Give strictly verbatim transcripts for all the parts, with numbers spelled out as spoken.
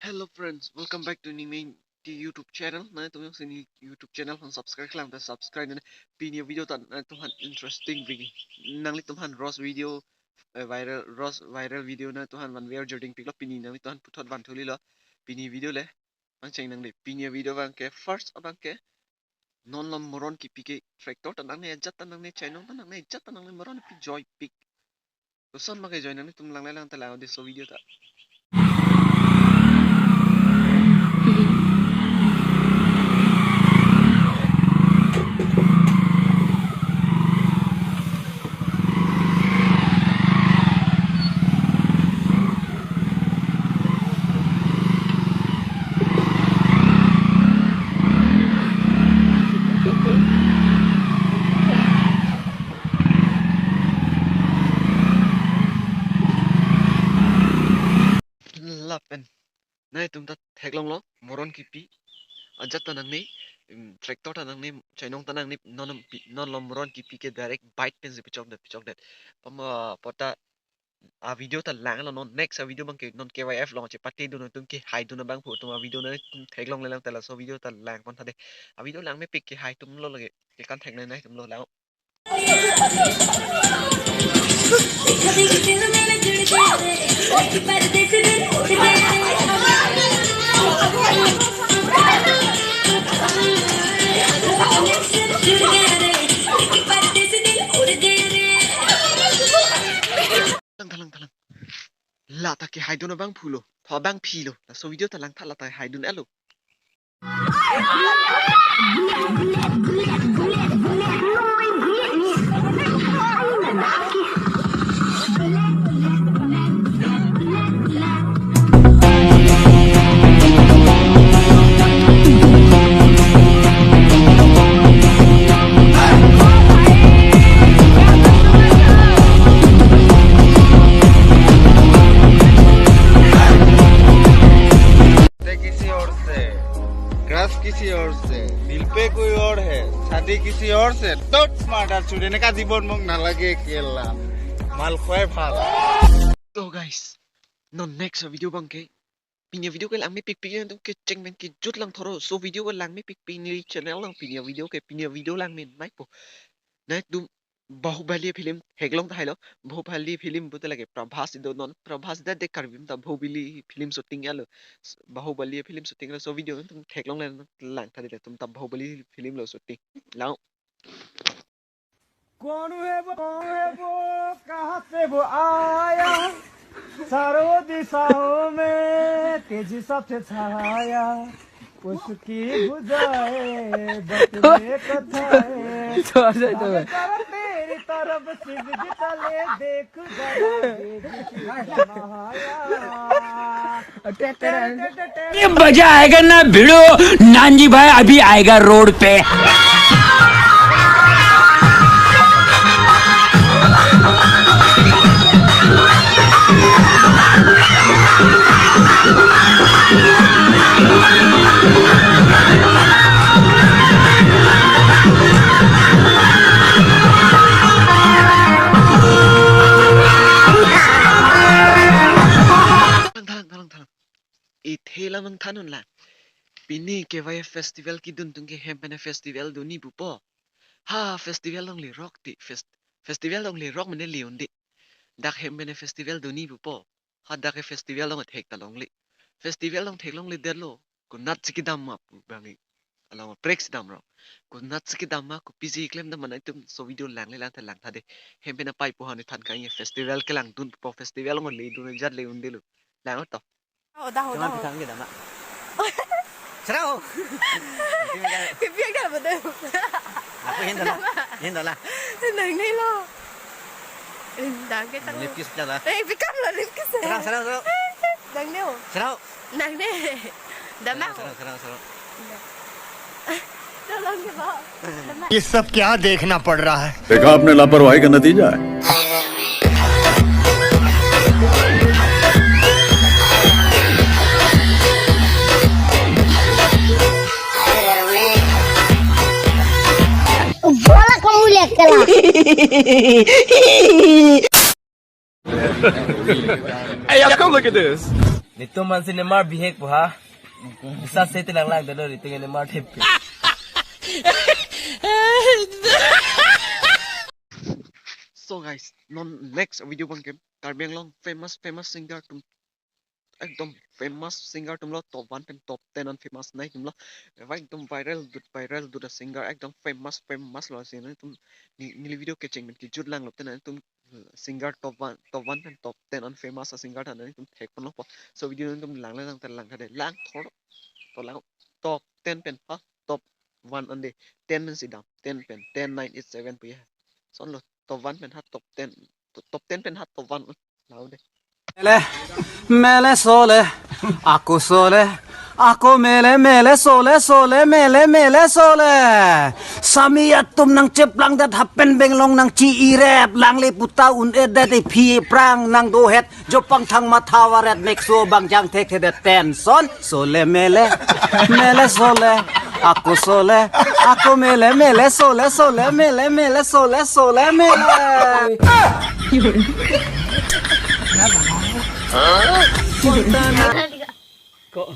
Hello friends, welcome back to Ningmei T YouTube channel. Nangtum jongsi ne YouTube channel aphan subscribe lang ta subscribe ne. Pini video ta nangtum aphan interesting video. Nanglitum aphan roast video, eh, viral roast viral video nangtum aphan van ver jording piklo, pini nanglitum aphan puthot van thuli lo. Pini video le. Bang cheng nang de. Pini video abang ke first abang ke non lo moron kipi ke tractor ta nangne, ajat ta nangne, chainong ta nangne, ajat ta nangne, moron pi joy pik. Koson ma ke joy, nanglitum langle lang ta lang de so video ta. Lapen nangtum ta theklonglo, moron kipi ajat ta nangne, em, tractor ta nangne, chainong ta nangne, non pi, non lo moron kipi ke direct bike pensi pichok det, pichok det. Pama pota a video ta lang lo non, next a video abang ke non K Y F along chepate dun atum, kehai dun abangphu atum a video nangtum theklongle lang ta laso video ta lang pon tha de. A video lang mepik, kehai atum lo lake, kekan thek nai nangtum lo lang. Thalang, thalang, thalang. La ta kehai dun abangphu lo, tho abangpi lo. Laso video ta lang tha, la ta hai dun-et lo. से किसी और से, crush किसी और से, दिल पे कोई और है, शादी किसी और से, don't matter, chude neka jibon mok nalage kela. Mal khwai bhal. So guys, non next video abang ke, pini video ke lang mepik pik, nangtum kecheng pen kejut lang thoro. So video ke lang mepik pik, ne channel along pini video ke, pini video lang me nai po. Nangtum Bahubali film theklong tahai lo. Bahubali film pute lake Prabhas do non. Prabhas da de Karbi ta Bahubali film shooting lo. Bahubali film shooting lo. So video nangtum theklongle lang tha de, latum ta Bahubali film lo shooting. Lang. कौन है वो, कौन है वो, कहाँ से वो आया? चारों दिशाओं में तेजी सबसे छाया। उसकी भुजाएं बतले कथाएं। छोड़ दे तो। हम तरफ तेरी तरफ सिर झुका ले, देख जरा ये जिसकी महाया। अरे मजा आएगा ना भिड़ो, नानजी भाई अभी आएगा रोड पे। Thalang, thalang, thalang, thalang. Ithe lam nangthan un lang. Pini K Y F festival kedun atum ke hem pen festival dun-i pupo. Ha, festival along lerok ti, fest-, festival along lerok mene le-un de. Dak hem pen festival dun-i pupo. Ha, dak ke festival along thek ta longle. Festival along theklongle det lo. Konatsi kedam ma pu bang-i. Along prek si dam rok. Konatsi kedam ma, kopisi klem dam ma, nangtum so video langle lang tha, lang tha de. Hem pen apai pu ha ne than kang ye, festival kelang dun pupo, festival along le dun ajat le-un de lo. Lang to. Oh, dah, dah. Jangan pisang ke dama. Serau. Kebiak dah betul. Aku yang dalam. Yang dalam. Nang ni lo. Eh, dah kita lo. Lip kiss dah lah. Eh, pikam lo lip kiss. Serau, serau, serau. Nang ni lo. Serau. Nang ni. Dama. Serau, serau, serau. Tolong ke, Pak. Dama. ये सब क्या देखना पड़ रहा है? देखा आपने, लापरवाही का नतीजा है। Bola kamu lihat kalah. Hey, y'all, come look at this. Netum man si nemar bihek pu ha. Bisa se tilang lang dalo netum nemar thep. So guys, non next video abang ke Karbi Anglong famous famous singer atum, ekdom famous singer atum lo, top one pen top ten an famous nai atum lo. Eva ekdom viral dut viral dut a singer, ekdom famous famous lo singer atum. Ni neli video kecheng pen kejut lang lo ten atum singer top one top one pen top ten an famous a singer than atum thek pon lo po. So video atum lang lang ta lang ta de lang thor to lang top ten pen ha top one an de, ten pen si dam, ten pen ten nine eight seven pu ya. Son lo top one pen ha top ten, top ten pen ha top one. Lau de. Mele, mele sole, ako sole, ako mele, mele sole, sole, mele, mele sole. Sami atum nangcheplang det hapen benglong nangchi-irep, langle puta un-edet iphi prang nangdohet, jopang thang matha varet mekso bang jang thekthedet tension. Sole mele, mele sole, ako sole, ako mele, mele sole, sole mele, mele sole, sole mele. Ko,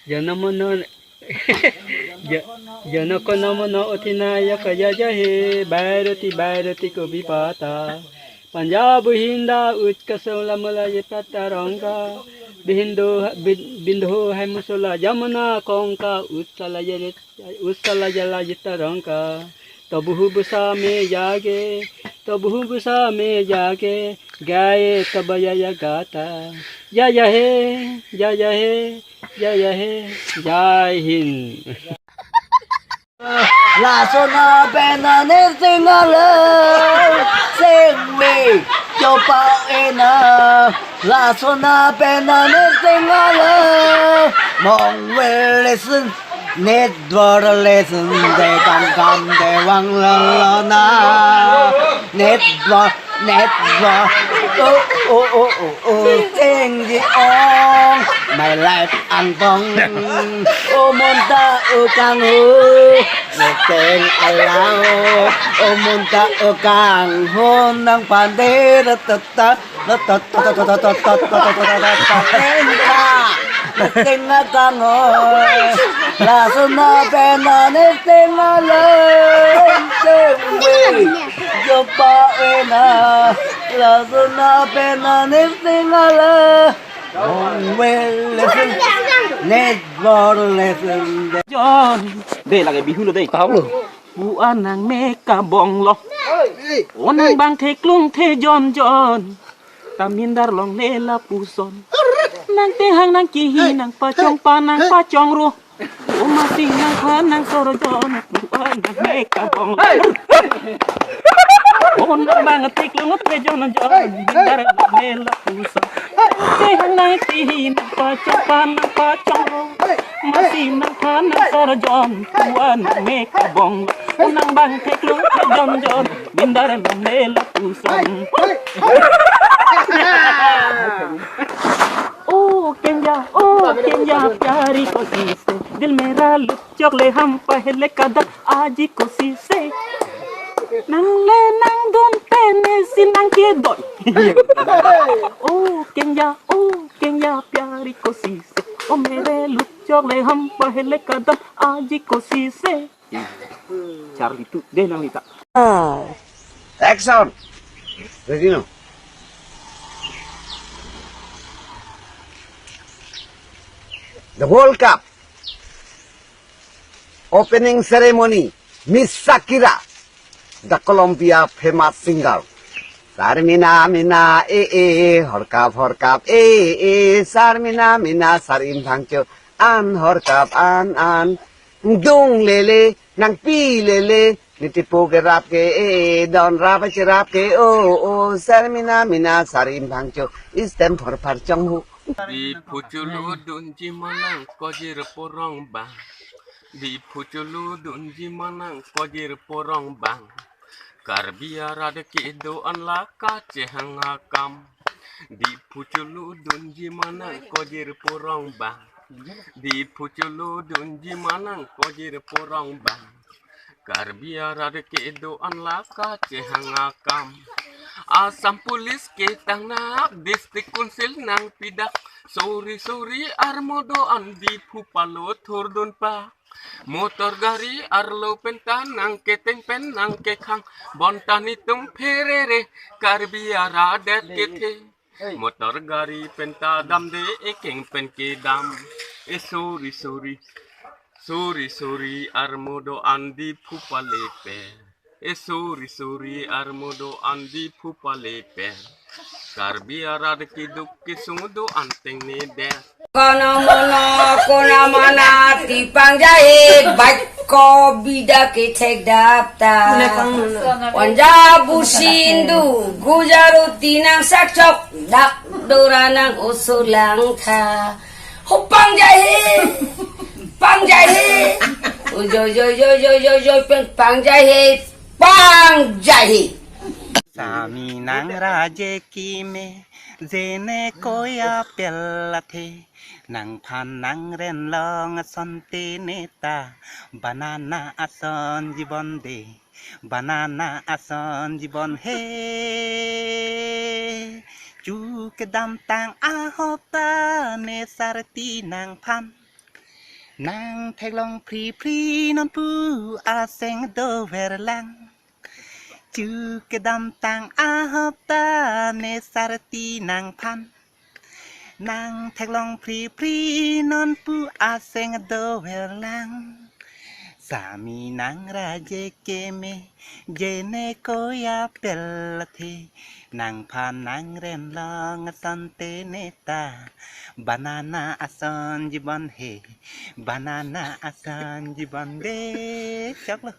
jana mono, ja-, jana kono mono uthina ya kaya jahe, bairoti, bairoti ko bipata. Punjab hinda utkaso lamala ye patarongka, bihindo, bin-, bindo hai musula jamuna kongka, utsala ye, utsala jala ye tarongka. Tobuhu busa me jage, tobuhu busa me jage, gaye tabaya ya gata. Jai jai he, jai jai he, jai jai he, Jai Hind. Lasona penane singala, singwi chopa ena. Lasona penane singala, mong will listen. Net bor lesen de kam kam de wang lona. Net bor, net bor. Oh, oh, oh, oh, oh. Sing ji ong. My life ang bong. Oh, monta oh kang ho. Neteng alang. Oh, monta oh kang ho nang pande rat tat tat. Tenga, tenga kango. Lasona penane tenga lang. Singwi jopa ena. Lasona penane tenga lang. Mong will listen. Net bor lesen. John. De lagi Bihu lo de. Tahu lo. Pu-an nangme kabong lo. O nang bang theklong the John John. Tamindar longle lapuson. Nang tehang nang kihi nang pachong pa nang pachong ro. O masi nang pha nang sor John. Pu-an nangme kabong lo. O nang bang theklong the John John. Mindar longle lapuson. Tehang nang kihi nang pachong pa nang pachong ro. Masi nang pha nang sor John. Pu-an nangme kabong lo. O nang bang theklong the John John. Mindar longle lapuson. ओ केंजा, ओ केंजा प्यारी कोसी से, दिल मेरा लुक चोक ले हम पहले कदम आजी कोसी से। Nang le nang dun pene si nang kedoi. ओ केंजा, ओ केंजा प्यारी कोसी से, ओ मेरे लुक चोक ले हम पहले कदम आजी कोसी से. Charlie tu de nang lita. Action. Ready no? The World Cup opening ceremony, Miss Shakira, the Colombia famous singer. Sar mina mina e e, horkap horkap e e, sar mina mina sar imphang cho, an horkap an an, dung lele, nangpi lele, nitipo ke rap ke e e, don rap che rap ke o o, sar mina mina sar imphang cho, istem phor phar chong hu. Di phuchulu dunji manang kojir porong bang. Di phuchulu dunji manang kojir porong bang. Karbi arat kedo-an laka chehang akam. Di phuchulu dunji manang kojir porong bang. Di phuchulu dunji manang kojir porong bang. Karbi arat kedo-an laka chehang akam. Assam Police ketang nak, District Council nangpidak. Suri suri armo do-an Diphu palo thurdun pa. Motor gari arlo penta nangketeng pen nangkekhang. Bonta nitum pherere Karbi arat det kethe. Motor gari penta damde ekeng pen kedam. E suri suri. Suri suri armo do-an Diphu pale pen. E suri suri armo do-an Diphu pale pen. Karbi arat keduk kesung do-an tengne det. Kono mono kona mana ti pangjahe, baik ko bida kethek dapta. Wanja busindu gujaruti nang sakchok dak dora nang usulang tha. Ho pangjahe, pangjahe. Ujoi joi joi joi joi joi peng pangjahe, pangjahe. Sami nang raje kime, jene koya pelathe, nangphan nangren long asonte neta, banana ason jibon de, banana ason jibon he. Chu kedamtang ahopta ne sarti nangphan, nangtheklong phri phri nonpu aseng dover lang. Chu kedamtang ahopta ne sarti nangphan, nangtheklong phri phri nonpu aseng dover lang. Sami nang raje keme, jene koya pelathe, nangphan nangren long asonte neta, banana ason jibon he, banana ason jibon de. Choklo.